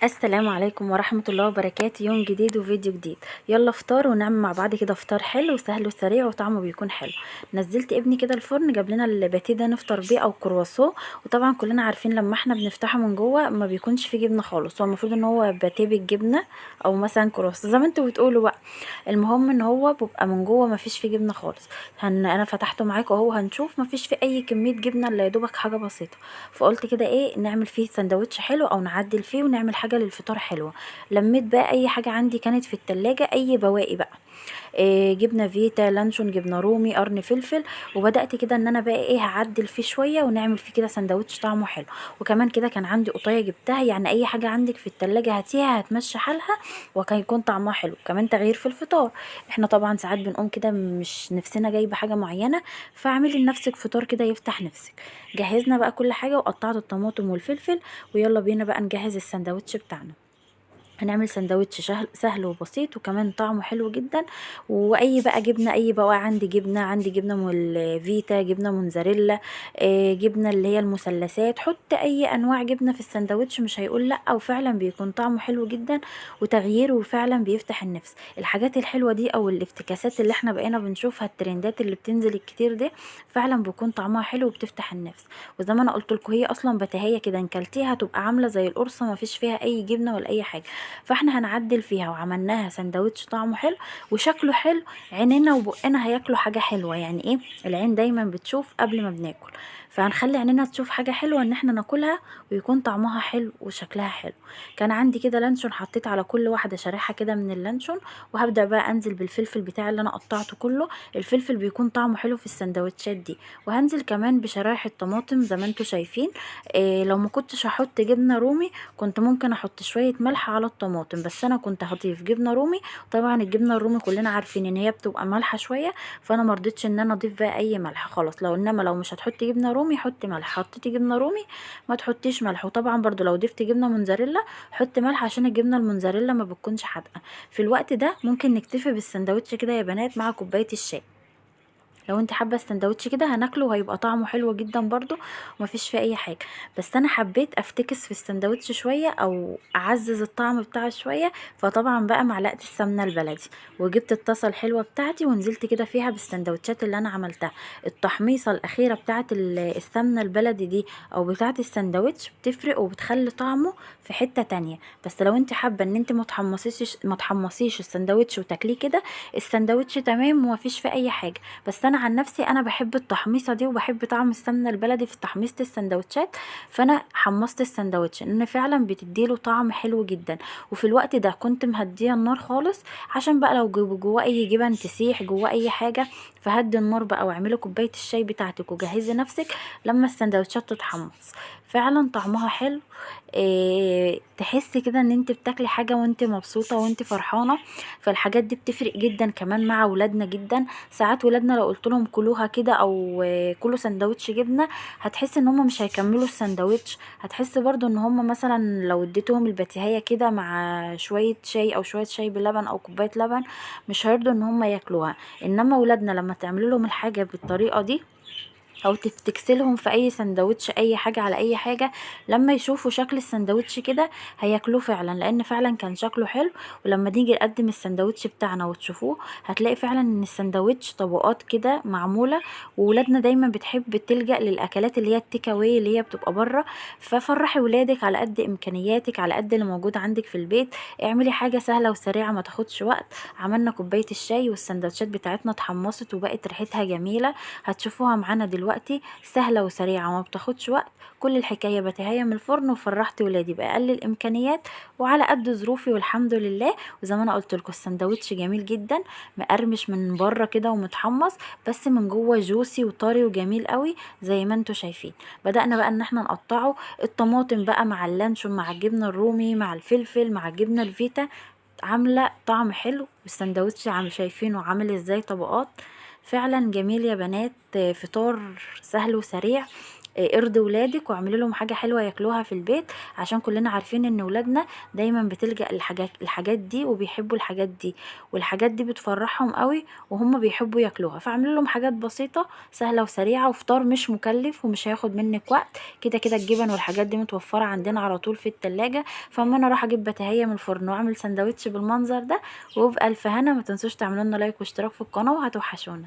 السلام عليكم ورحمة الله وبركاته. يوم جديد وفيديو جديد. يلا فطار ونعمل مع بعض كده فطار حلو وسهل وسريع وطعمه بيكون حلو. نزلت ابني كده الفرن، جاب لنا الباتيه ده نفطر بيه او كرواسو. وطبعا كلنا عارفين لما احنا بنفتحه من جوه ما بيكونش فيه جبنه خالص، هو المفروض ان هو باتيه بالجبنه او مثلا كرواسو زي ما انتوا بتقولوا بقى. المهم ان هو بيبقى من جوه ما فيش فيه جبنه خالص. انا فتحته معاكم اهو، هنشوف ما فيش فيه اي كمية جبنه الا يا دوبك حاجة بسيطة. فقلت كده ايه، نعمل فيه سندوتش حلو او نعدل فيه ونعمل حاجة للفطار حلوة. لميت بقى اي حاجة عندي كانت في التلاجة، اي بواقي بقى، إيه، جبنه فيتا، لانشون، جبنه رومي، قرن فلفل. وبدات كده ان انا بقى ايه هعدل فيه شوية ونعمل فيه كده سندوتش طعمه حلو. وكمان كده كان عندي قطايه جبتها، يعني اي حاجة عندك في التلاجة هاتيها هتمشي حالها وكان يكون طعمها حلو. كمان تغيير في الفطار، احنا طبعا ساعات بنقوم كده مش نفسنا جايبه حاجة معينة، فاعملي لنفسك فطار كده يفتح نفسك. جهزنا بقى كل حاجة وقطعت الطماطم والفلفل، ويلا بينا بقى نجهز السندوتش بتاعنا. هنعمل سندوتش سهل وبسيط وكمان طعمه حلو جدا. واي بقى جبنه، اي بقى عندي جبنه، عندي جبنه من الفيتا، جبنه موتزاريلا، جبنه اللي هي المثلثات، حط اي انواع جبنه في السندوتش مش هيقول لا، وفعلا بيكون طعمه حلو جدا وتغيير، وفعلا بيفتح النفس. الحاجات الحلوة دي او الافتكاسات اللي احنا بقينا بنشوفها، الترندات اللي بتنزل الكتير دي، فعلا بيكون طعمها حلو وبتفتح النفس. وزي ما انا قلت لكم هي اصلا بتهيه كده، ان كلتيها تبقى عامله زي القرصه، ما فيش فيها اي جبنه ولا اي حاجة. فاحنا هنعدل فيها وعملناها سندوتش طعمه حلو وشكله حلو، عينينا وبقنا هياكلوا حاجة حلوة. يعني ايه، العين دايما بتشوف قبل ما بناكل، فهنخلي عينينا تشوف حاجة حلوة ان احنا ناكلها ويكون طعمها حلو وشكلها حلو. كان عندي كده لانشون، حطيت على كل واحدة شريحة كده من اللانشون، وهبدا بقى انزل بالفلفل بتاعي اللي انا قطعته كله. الفلفل بيكون طعمه حلو في السندوتشات دي. وهنزل كمان بشرايح الطماطم زي ما انتم شايفين. لو ما كنتش هحط جبنه رومي كنت ممكن احط شوية ملح على الطماطم، بس انا كنت هضيف جبنه رومي. طبعا الجبنة الرومي كلنا عارفين ان هي بتبقى مالحة شوية، فانا ما رضيتش ان انا اضيف بقى اي ملح خالص. انما لو مش هتحطي جبنه رومي حطي ملح، حطيتي جبنه رومي ما تحطيش ملح. وطبعا برضو لو ضفتي جبنه موتزاريلا حطي ملح عشان الجبنة الموتزاريلا ما بتكونش حادقه. في الوقت ده ممكن نكتفي بالسندوتش كده يا بنات مع كوباية الشاي. لو انت حابة السندوتش كده هناكله وهيبقى طعمه حلو جدا برضو ومفيش فيه اي حاجة، بس انا حبيت افتكس في السندوتش شوية او اعزز الطعم بتاعه شوية. فطبعا بقى معلقه السمنة البلدي، وجبت الطاسه الحلوة بتاعتي ونزلت كده فيها بالسندوتشات اللي انا عملتها. التحميصه الاخيرة بتاعه السمنة البلدي دي او بتاعه السندوتش بتفرق وبتخلي طعمه في حتة تانية. بس لو انت حابة ان انت ما تحمصيش السندوتش وتاكليه كده، السندوتش تمام ومفيش فيه اي حاجة. بس انا عن نفسي انا بحب التحميصه دي وبحب طعم السمنة البلدي في تحميصه السندوتشات، فانا حمصت السندوتش ان فعلا بتديله طعم حلو جدا. وفي الوقت ده كنت مهديه النار خالص عشان بقى لو جواه اي جبن تسيح جواه اي حاجة، فهدي النار بقى واعملي كوباية الشاي بتاعتك وجهزي نفسك لما السندوتشات تتحمص. فعلا طعمها حلو، تحسي كده ان انت بتاكلي حاجة وانت مبسوطة وانت فرحانة. فالحاجات دي بتفرق جدا كمان مع ولادنا جدا. ساعات ولادنا لو قلت لهم كلوها كده او كلوا سندوتش جبنه هتحس ان هم مش هيكملوا السندوتش. هتحس برضو ان هم مثلا لو اديتهم البتيهيه كده مع شوية شاي او شوية شاي بلبن او كوباية لبن مش هيرضوا ان هم ياكلوها. انما ولادنا لما تعملوا لهم الحاجة بالطريقة دي او تفتكسلهم في اي سندوتش اي حاجة على اي حاجة، لما يشوفوا شكل السندوتش كده هياكلوه فعلا، لان فعلا كان شكله حلو. ولما نيجي نقدم السندوتش بتاعنا وتشوفوه هتلاقي فعلا ان السندوتش طبقات كده معمولة. وولادنا دايما بتحب تلجأ للاكلات اللي هي ال take away اللي هي بتبقى بره. ففرحي ولادك على قد امكانياتك، على قد اللي موجود عندك في البيت. اعملي حاجة سهلة وسريعة ما تاخدش وقت. عملنا كوباية الشاي والسندوتشات بتاعتنا اتحمصت وبقت ريحتها جميلة، هتشوفوها معانا دلوقتي. سهلة وسريعة وما بتاخدش وقت. كل الحكاية بتهيأ من الفرن، وفرحت ولادي بأقل الإمكانيات وعلى قد ظروفي والحمد لله. وزي ما أنا قلت لكم السندوتش جميل جدا، مقرمش من بره كده ومتحمص، بس من جوه جوسي وطري وجميل قوي زي ما انتم شايفين. بدأنا بقى ان احنا نقطعه، الطماطم بقى مع اللانشون مع الجبنة الرومي مع الفلفل مع الجبنة الفيتا، عاملة طعم حلو. والسندوتش عم شايفينه عامل ازاي طبقات، فعلا جميل يا بنات. فطار سهل وسريع. ارضي ولادك واعملي لهم حاجة حلوة ياكلوها في البيت، عشان كلنا عارفين ان ولادنا دايما بتلجأ الحاجات دي وبيحبوا الحاجات دي، والحاجات دي بتفرحهم قوي وهم بيحبوا ياكلوها. فاعملوا لهم حاجات بسيطة سهلة وسريعة، وفطار مش مكلف ومش هياخد منك وقت. كده كده الجبن والحاجات دي متوفرة عندنا على طول في التلاجة. فاما انا اروح اجيب بتاهيه من الفرن واعمل سندوتش بالمنظر ده، وبألف هنا. ما تنسوش تعملوا لنا لايك واشتراك في القناة، وهتوحشونا.